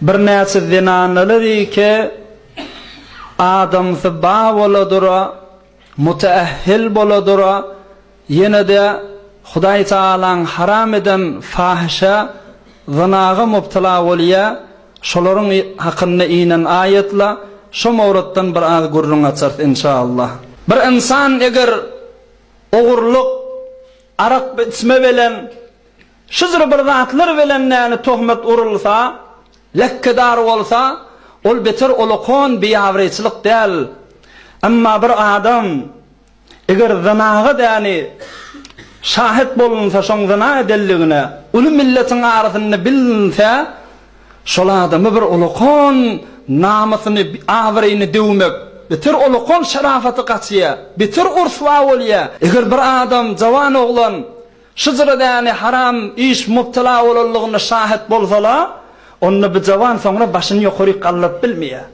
Birnäçe zenanalar ike adamsy ba bola dura, muteahhil bola dura, ýene-de Hudaý Tagalaň haram eden fahyşa, zynaga mubtala bolýa, şolaryň hakynda inen aýatla, şo mowrutdan bir az gürrüň açarys inşallah. Bir ynsan eger ogurlyk, arak içme bilen Şujur bir zatlar bilen näni tohmet urulsa, lekkedar bolsa, ol beter olakon biabraýçylyk däl. Emma bir adam eger zynaga däni şahyt bolunsa şoň zyna edenligine, uly milletiň arasynda bilinse, şol adamy bir olakon namysyny, abraýyny döwmek, beter olakon şerafaty gaçýa, beter urswa bolýa. Eger bir adam, jawan oglan Şyjyra däni haram iş mubtala bolanlygyna şahyt bolsala, onda bu jawan soňra başyny ýokaryk galdyryp bilmeýär.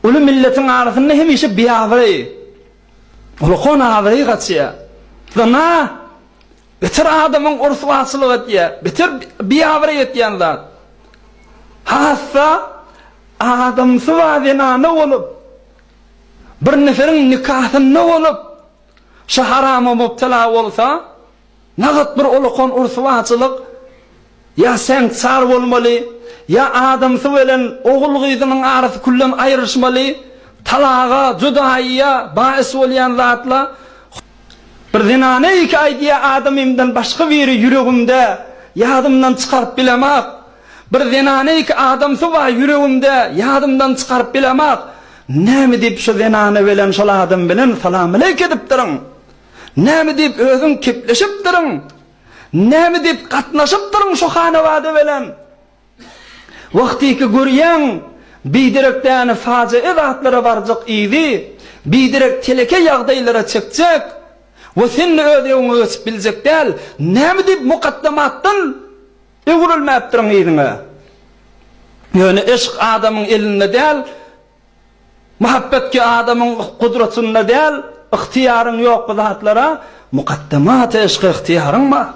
Uly milletiň arasynda hemişe biabraý, ulkan abraýy gaçýar. Zyna beter adamyň urswaçylyk edýär, beter biabraý etýän zat. Has-da adamsy bar zenana bolup, bir neferiň nikasynda bolup, Şu harama mubtala bolsa, nagt bir ulakan ursuwaçylyk, ýa seňsar bolmaly, ýa adamsy bilen ogul-gyzynyň arasy küllen aýryşmaly, talaga, judaýyýa baýys bolýan zatla. Bir zenana iki aýdýa adamymdan başga biri ýüregimde, ýadymdan çykaryp bilemak. Bir zenana iki adamsy bar ýüregimde, ýadymdan çykaryp bilemak. Näme diýip şu zenana bilen şol adam bilen salamaleýk edipdiriň? Näme diýip özüň kepleşipdiriň? Näme diýip gatnaşypdyrň şu hanawada bilen? Wagtyky görýäň, biderek däni fajygy zatlara barjak yzy, biderek teleke ýagdaýlara çekjek we sen-de öz öňüňe geçip biljek däl. Näme diýip mukaddamatdan Öwrülmäpdiriň yzyňa. Ýöne yşk adamyň elinde däl, muhabbet ki adamyň gudratynda däl, ygtyýaryň ýok bu zatlara, mukaddemat yşka ygtyýaryň bar.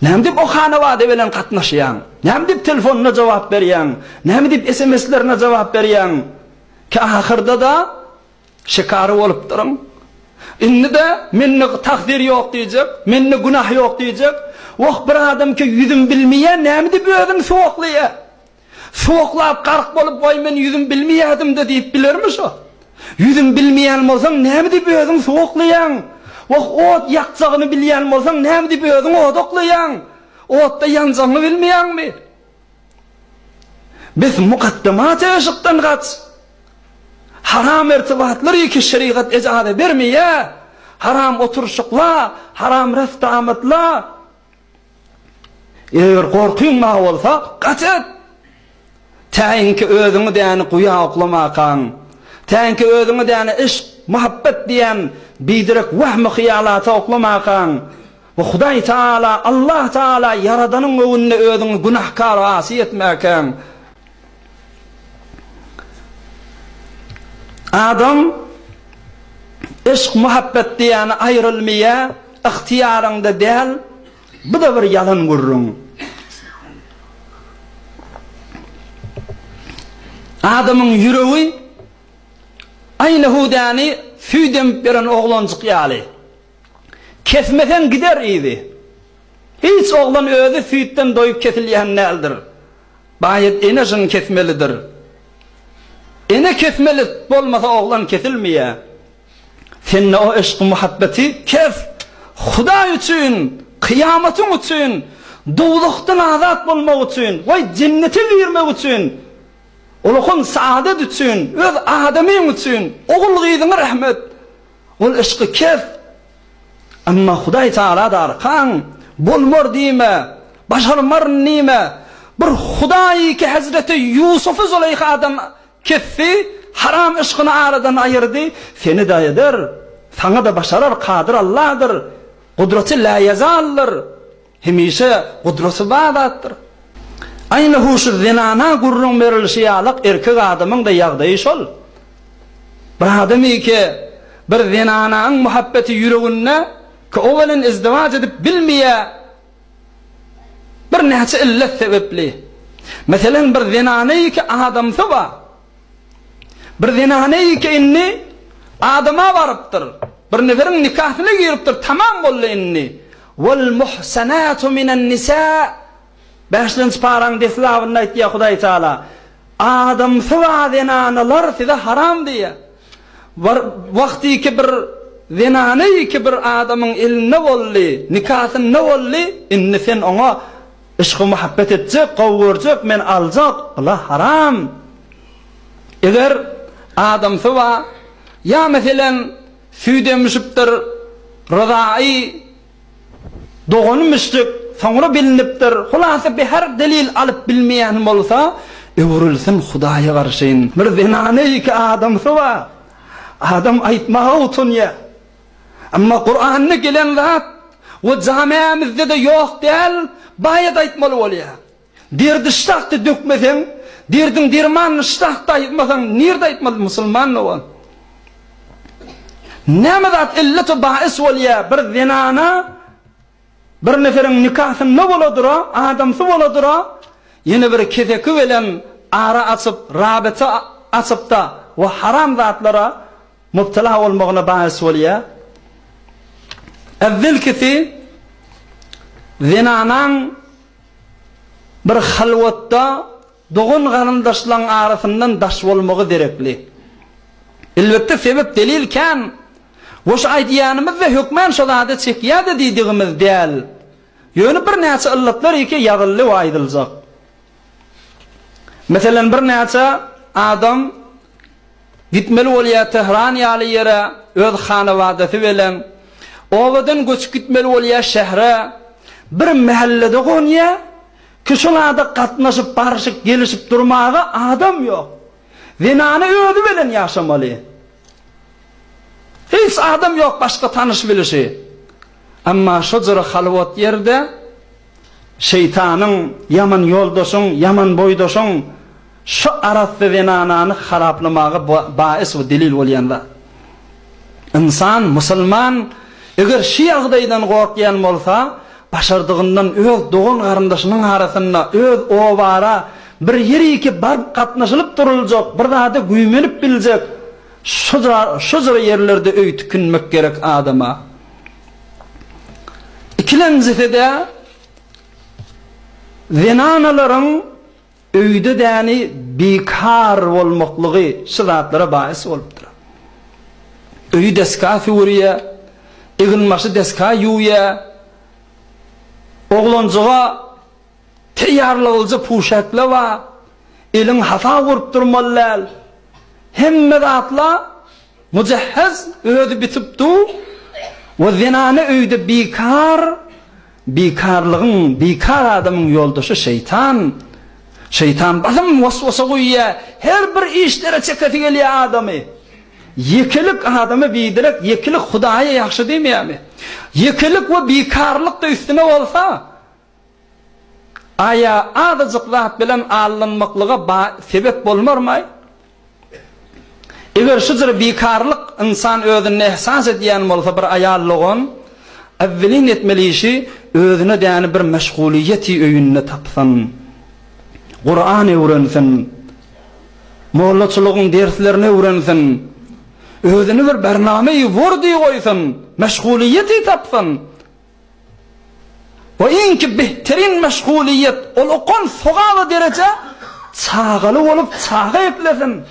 Näme diýip o hanawada bilen gatnaşýaň? Näme diýip telefonyna jogap berýäň? Näme diýip SMS-lerine jogap berýäň? Ki ahyrda-da Şikary bolupdyryn. Indi-de mende takdyr ýok diýjek, mende günah ýok diýjek. Wah, bir adam ki ýüzüm bilmeýär, näme diýip özüni suwaklaýar? Suwaklap gark bolup, waý men ýüzüm bilmeýärdim-de diýip bilermi şo? Ýüzüm bilmeýän bolsaň, näme diýip özüňi suwaklaýaň? Wah, ot ýakjagyny bilýän bolsaň, näme diýip özüňi odaklaýaň? Otda ýanjagyňy bilmeýäňmi? Biz mukaddemat yşykdan gaç. Haram irtibatlar iki şerigat ejaza bermeýär. Haram oturyşykla, haram reft-amatla. Eger gorkyň bar bolsa, gaç et. Täinki özüňi däni guýa oklamakaň, täinki özüňi däni yşk, muhabbet diýen biderek wehmi-hyýalata oklamakaň, Bu Hudaý Tagala, Allah Tagala Ýaradanyň öňünde özüňi günähkar asy etmäkäň. Adam yşk muhabbet diýýäni aýrylmaýa, ygtyýaryňda däl, bu-da bir ýalan gürrüň. Adamyň ýüregi aýna hudäni süýt emip beren oglanjyk ýaly. Kesmeseň gider yzy. Hiç oglan özi süýtden doýup kesilýän däldir. Baýat ene jyn kesmelidir. Ene kesmeli bolmasa oglan kesilmeýär. Sende o yşky muhabbeti kes. Hudaý üçin, kyýamatyň üçin, dowzahdan azat bolmak üçin, we jennete girmek üçin, uluhyn saadet üçin, öz adamyň üçin, ogul-gyzyňa rehmet. Ol yşky kes. Emma Hudaý Tagala darkaň, bolmar diýme, başarmaryn diýme. Bir Hudaý ki hezreti Ýusufy Züleýhadan kesdi, haram yşkyny aradan aýyrdy, seni-de eder, saňa-da başarar, Kadyr Allahdyr, gudraty läýezaldyr. Hemişe gudraty bar zatdyr. Aýna huşy zenana gürrüň berilişi ýalak erkek adamyň-da ýagdaýy şol. Bir adam ki bir zenanaň muhabbeti ýüreginde ki o bilen izdiwaç edip bilmeýär bir näçe illet sebepli. Meselen bir zenana iki adamsy bar. Bir zenana iki indi adama barypdyr. Bir neferiň nikasyna giripdir, tamam boldy indi. Wal muhsanatu minen nisa Bäşlenji paraň deslabynda aýtýar Hudaý Taala, Adamsy bar zenanalar size haram diýýär. Bir wagtyky bir zenana iki bir adamyň elinde boldy, nikasynda boldy, indi sen oňa yşgy-muhabbet etjek, gowy görjek, men aljak, bula haram. Eger adamsy bar, ýa meselem süýt emişipdir, ryzaýy Dogany müşrik, soňra bilinipdir. Hulasy bir her delil alyp bilmeýän bolsa, öwrülsin Hudaýa garşyn. Bir zenana iki adamsy bar. Adam aýtmaga utanýar. Emma Kuranda gelen zat we jameamizde-de ýok däl, baýat aýtmaly bolýar. Derdi şahda dökmeseň, derdiň dermanyny şahda aýtmasaň, nirde aýtmaly musulman dogan? Näme zat illeti bays bolýar bir zenana bir neferiň nikasynda bola dura, adamsy bola dura, ýene bir keseki bilen ara açyp, rabita açypda we haram zatlara mubtala bolmagyna bays bolýar. Äwwelkisi zenanaň Bir halwatda dogan-garyndaşlaň arasyndan daş bolmagy derekli. Elbetde sebep delil kän. We şu aýdýanymyz-da hökmän şo zada çekýä-de diýdigimiz däl. Ýöne birnäçe yllatlar ýeke ýazyldy we aýdyljak. Meselem birnäçe adam Gitmeli bolýar Tehran ýaly ýere öz hanabadasy bilen. Obadan göçüp gitmeli bolýar şähre. Bir mähellede gonýar. Ki şol ada gatnaşyp barşyp gelişip durmaga adam ýok. Zenany özi bilen ýaşamaly. Hiç adam ýok başga tanyş bilişi. Emma şo jyry halwat ýerde Şeýtanyň, ýaman ýoldaşyň, ýaman boýdaşyň şu arassa zenanany haraplamaga bays we delil bolýan zat. Ynsan, musulman eger şu ýagdaýdan gorkýan bolsa, başardygyndan öz dogan-garyndaşynyň arasynda, öz obara bir ýeriki baryp gatnaşylyp duruljak, bir zada güýmenip biljek şu şu ýerlerde öý tikinmek gerek adama. Ikilenjisi-de zenanalaryň öýde däni bikar bolmaklygy şu zatlara baýys bolupdyr. Öýi deska süwürýär, eginbaşy deska ýuwýar, oglanjyga Teýýarlygylja puşekle bar. Eliň hasa urup durmaly däl. Hemme zatla mujehhez özi bitip dur we zenana öýde bikar, bikarlygyň, bikar adamyň ýoldaşy şeýtan. Şeýtan basym waswasa guýýar, her bir işlere çekesi gelýär adamy. Ýekelik adamy biderek, ýekelik Hudaýa ýagşy diýmeýärmi? Ýekelik we bikarlyk-da üstüne bolsa, Aýa azajyk zat bilen aldanmaklyga ba sebep bolmarmaý? Eger şu jyr bikarlyk ynsan özünde ehsas edýän bolsa bir aýal dogan, äwwelin etmeli işi özüne däni bir meşgulyýeti öýünde tapsyn. Kuran öwrensin. Mollaçylygyň derslerini öwrensin. Özüni bir bername-i wurdi goýsun, meşgulyýeti tapsyn. We iňki behterin meşgulyýet ol okan sogaba dereje çagaly bolup çaga eklesin.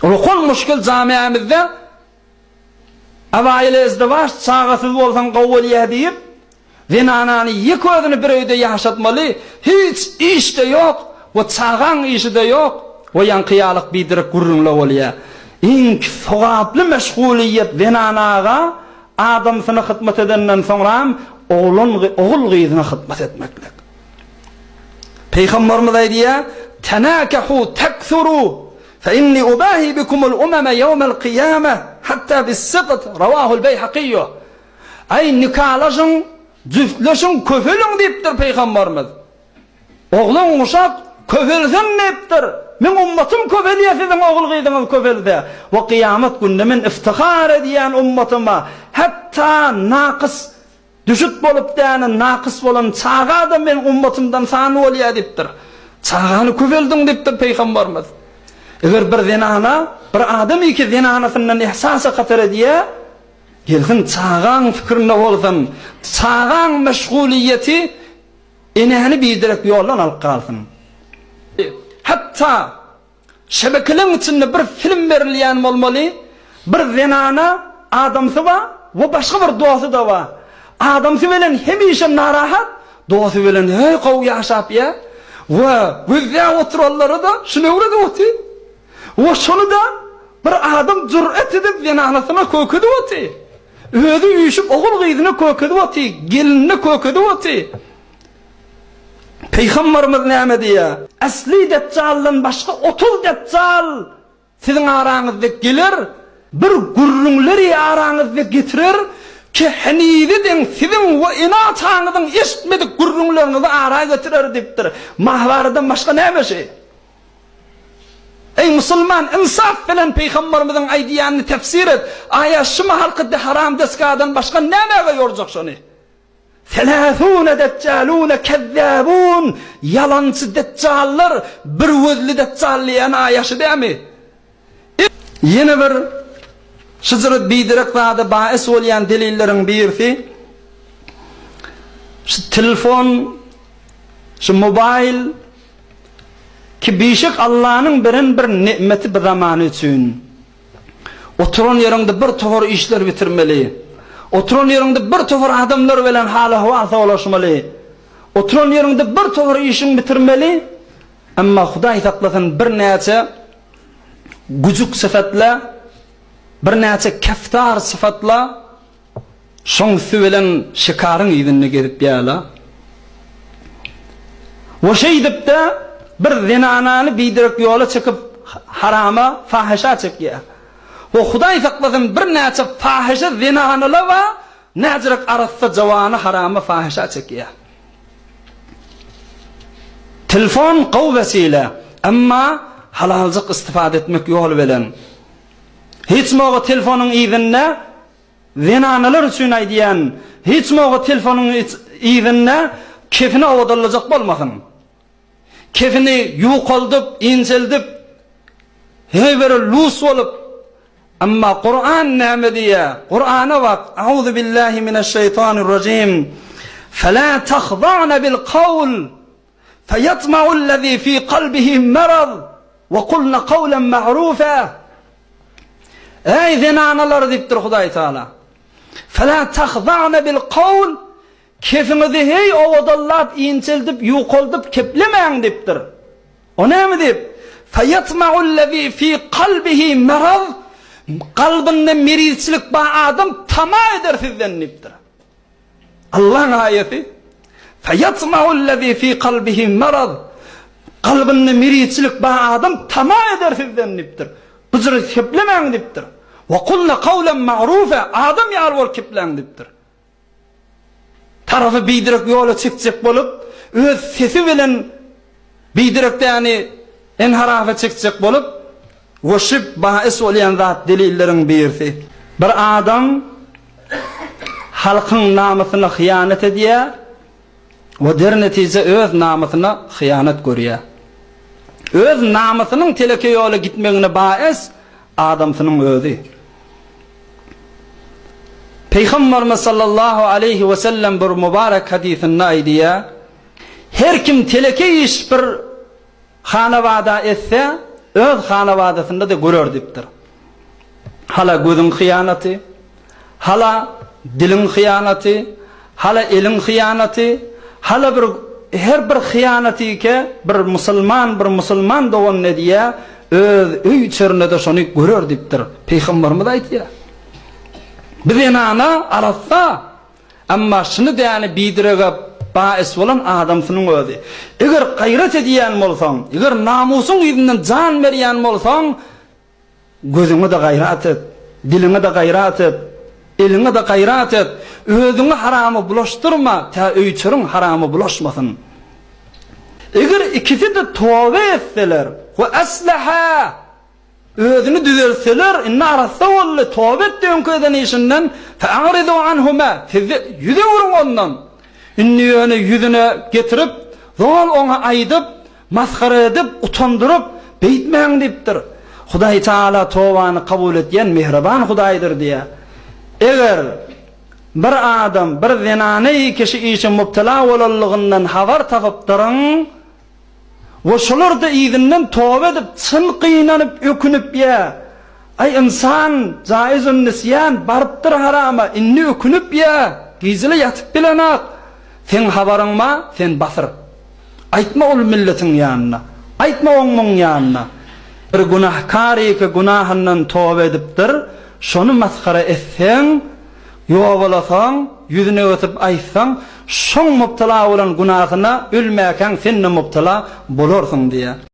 Ol okan muşkil jamiamizde Awaýyl ezdiwaç çagasyz bolsaň gowy bolýa diýip zenanany ýeke özüni bir öýde ýaşatmaly hiç işde ýok we çagaň işide ýok we ýaňky ýalyk biderek gürrüňle bolýa. Iňki sogaply meşgulyýet zenanaga Adamsyna hytmat edenden soňram oglan ogul-gyzyna hytmat etmeklik. Pygamberimiz aýdýar, Tenakahu teksuru fe inni ubahi bikumul umama ýewmel kyýame hatta bis-siqt rawahul Beýhakiýu. Aý nikalaşyň, jüftleşiň, köpeliň diýipdir Pygamberimiz. Oglan uşak köpelsin diýipdir. Meň ummatym köpelýär siziň ogul-gyzyňyz köpelse. We kyýamat günde men iftihar edýän ummatyma hatda nakys. Düşük bolup däne nakys bolan çaga-da meň ummatymdan sany bolýar diýipdir. Çagany köpeldiň diýipdir Pygambarymyz. Eger bir zenana, bir adam iki zenanasyndan ihsasa hatar edýär, gelsin çagaň pikirinde bolsun, çagaň meşgulyýeti enäni biderek ýoldan alyp galsyn. Hatda Şebekeleň içinde bir film berilýän bolmaly, bir zenana adamsy bar we başga bir dosty-da bar. Adamsy bilen hemişe narahat, dosty bilen heý gowy ýaşap ýa we gözläp oturanlary-da şuny öwredip otyr. We şony-da bir adam jür'et edip zenanasyna kökedip otyr. Özi üýşüp ogul-gyzyna kökedip otyr, gelinine kökedip otyr. Pygambarymyz näme diýýär? Asly Deçjaldan başga 30 Deçjal siziň araňyzda geler, bir gürrüňleri araňyzda getirer ki, henize deň siziň we ene-ataňyzyň eşitmedik gürrüňleriňizi ara getirer diýipdir. Mahwaradan başga näme şi? Eý musulman, ynsap bilen Pygambarymyzyň aýdýanyny tefsir et. Aýa şu mahalky haram desgadan başga nämäge ýorjak şony? Seläsune deçjalune kezzäbun, ýalançy deçjallar, bir gözli deçjal diýýän aýaşy dämi? Ýene bir şyjyry biderek zada baes bolýan delilleriň birisi, şu telefon, şu mobaýl ki bişek Allanyň beren bir nimeti bu zamany üçin. Oturan ýeriňde bir topar işler bitirmeli. Oturan ýeriňde bir topar adamlar bilen hal-ahwal soraşmaly. Oturan ýeriňde bir topar işiňi bitirmeli. Emma Hudaý saklasyn birnäçe güjük sypatla, birnäçe keftar sypatla Şoň üsti bilen şikaryň yzynda gezip ýala. We şeýdip-de bir zenanany biderek ýola çekip harama, fahyşa çekýär. We Hudaý saklasyn birnäçe fahyşa zenanalar bar, näzirek arassa jowany harama, fahyşa çekýär. Telefon gowy wesile, emma halaljyk istifade etmek ýoly bilen. Hiç moga telefonyň yzynda Zenanalar üçin aýdýan, hiç moga telefonyň yzynda kefini owadanlajak bolmasyn. Kefini ýukaldyp, inçeldip, heý bir lus bolup, emma Kuran näme diýýär? Kurana bak, Auzu billahi mineşşeýtanirrajim. Fela tahza'na bil kawl feyatma'ullezî fî kalbihi merad we kulna kawlen ma'rufa. Eý zenanalar diýipdir Hudaý Taala. Fela tahza'na bil kawl Kesiňizi heý owadanlap, inçeldip, ýukaldyp keplemäň diýipdir. O näme diýip? Feyatma'ullezî fî kalbihi merad Kalbynda merizçilik bar adam tama eder sizden diýipdir. Allaň aýaty, Feýatma'ullezî fî kalbihi merad, Kalbynda miriçilik bar adam tama eder sizden diýipdir. Gyjyry keplemäň diýipdir. Ve kulne kawlen ma'rufe, adam ýaly bolup kepläň diýipdir. Tarapy biderek ýola çekjek bolup, öz sesi bilen biderek däni enharafa çekjek bolup, Goşup baes bolýan zat delilleriň birisi. Bir adam halkyň namysyna hyýanat edýär we der netije öz namysyna hyýanat görýär. Öz namysynyň teleke ýola gitmegine baes adamsynyň özi. Pygamberimiz sallallahu aleýhi we sellem bir mübarek hadysynda aýdýar, Her kim teleke iş bir Hanawada etse, öz hanawadasyndada görer diýipdir. Hala gözüň hyýanaty, hala diliň hyýanaty, hala eliň hyýanaty, hala bir her bir hyýanatyke bir musulman bir musulman doganyna edýär, öz öý içerinde-de şony görer diýipdir. Pygamberimiz aýdýar. Bu zenana arassa Emma şuny däni bidirege baes bolan adamsynyň özi. Eger gaýrat edýän bolsaň, eger namusyň yzyndan jan berýän bolsaň, gözüňe-de gaýrat et, diliňe-de gaýrat et, eliňe-de gaýrat et, özüňi harama bulaşdyrma, tä öý-içeriň harama bulaşmasyn. Eger ikisi-de toba etseler, we aslaha! Özüni düzeltseler, indi arassa boldy, toba etdi öňki eden işinden, fe'aridu anhuma, siz-de ýüz öwrüň ondan. Indi ýöne ýüzüne getirip, zol oňa aýdyp, masgara edip, utandyryp, beýtmäň diýipdir. Hudaý Tagala tobany kabul edýän mähriban Hudaýdyr diýýär. Eger bir adam bir zenany kişi işe mubtela bolanlygyndan habar tapypdyryň, We şolar-da yzyndan toba edip, çyn gynanyp, ökünip ýa, Aý, ynsan, jaizun nisýan, barypdyr harama, indi ökünip ýa, gijele ýatyp bilenak, seň habaryň ba, sen basyr. Aýtma ol milletiň ýanynda, aýtma oň-muň ýanynda. Bir günahkar ýeke günahyndan toba edipdir, şony masgara etseň, Ýobalasaň, ýüzüne ötüp aýtsaň, şoň mubtala bolan günasyna ölmäkäň sen-de mubtala bolarsyň diýýär.